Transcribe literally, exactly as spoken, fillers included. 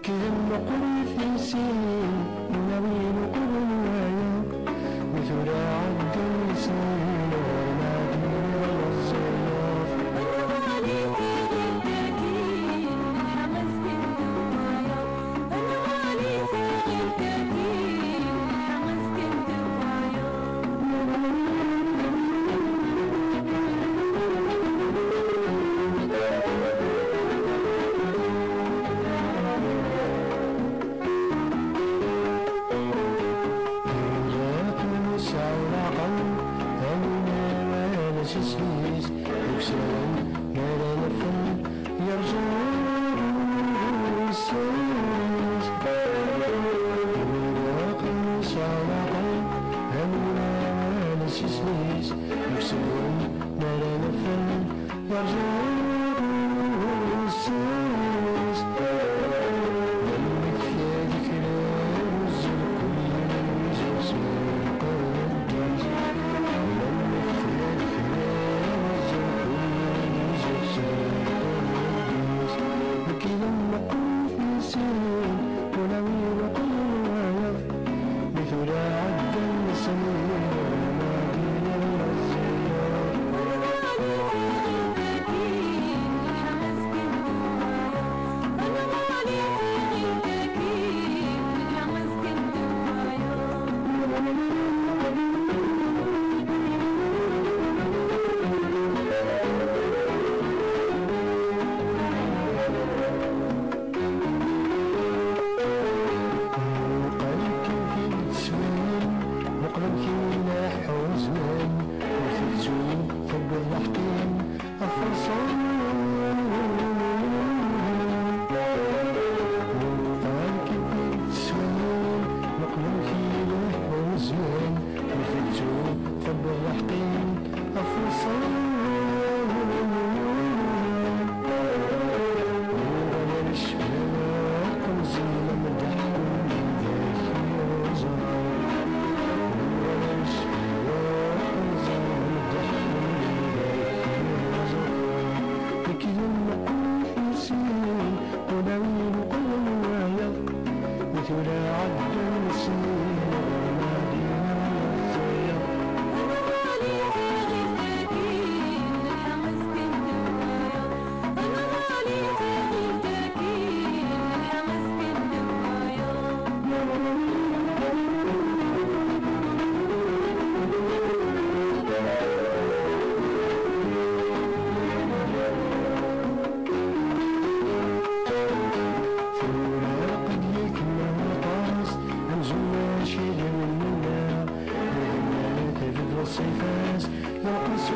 Kemmel qrib i sin, nawi uqbel waya. Mi tura ɛeddan snin, ur nɛeddi ara meẓẓiyeḍ. Ilaq ad nesɛu leɛqel, ad nini awal s isem-is, deg usawen mi ara neffel yerẓa wussan-is. Ilaq ad nesɛu leɛqel, ad nini awal s isem-is, deg usawen mi ara neffel yerẓa wussan-is. Lemmik ad kra uzzel, kul yiwen yuzzel s lqedd-is. Lemmik ad kra uzzel, kul yiwen yuzzel s lqedd-is. Nekk d ameqqran i sin, ula win uqbel wayeḍ. Mi tura ɛeddan snin, ur nɛeddi ara meẓẓiyeḍ. Muqel kan tid teswiɛin, muqel amek i ileḥḥu zzman, ur tegzu tewwiḍ leḥqin ɣef waṣṣan. Muqel kan tid teswiɛin, muqel amek i ileḥḥu zzman, ur tegzu tewwiḍ leḥqin ɣef waṣṣan. Uɣal ar ccbaḥa temẓi lemdeḥ win deg yuẓam. Uɣal ar ccbaḥa temẓi lemdeḥ win deg yuẓam. Nekk d ameqqran i sin, ula win uqbel wayeḍ. Mi tura ɛeddan snin, ur nɛeddi ara meẓẓiyeḍ. Tura qed yekna waṭas, amzun mačči d awennula, win ara tafeḍ d ṣṣifa-s, yenqes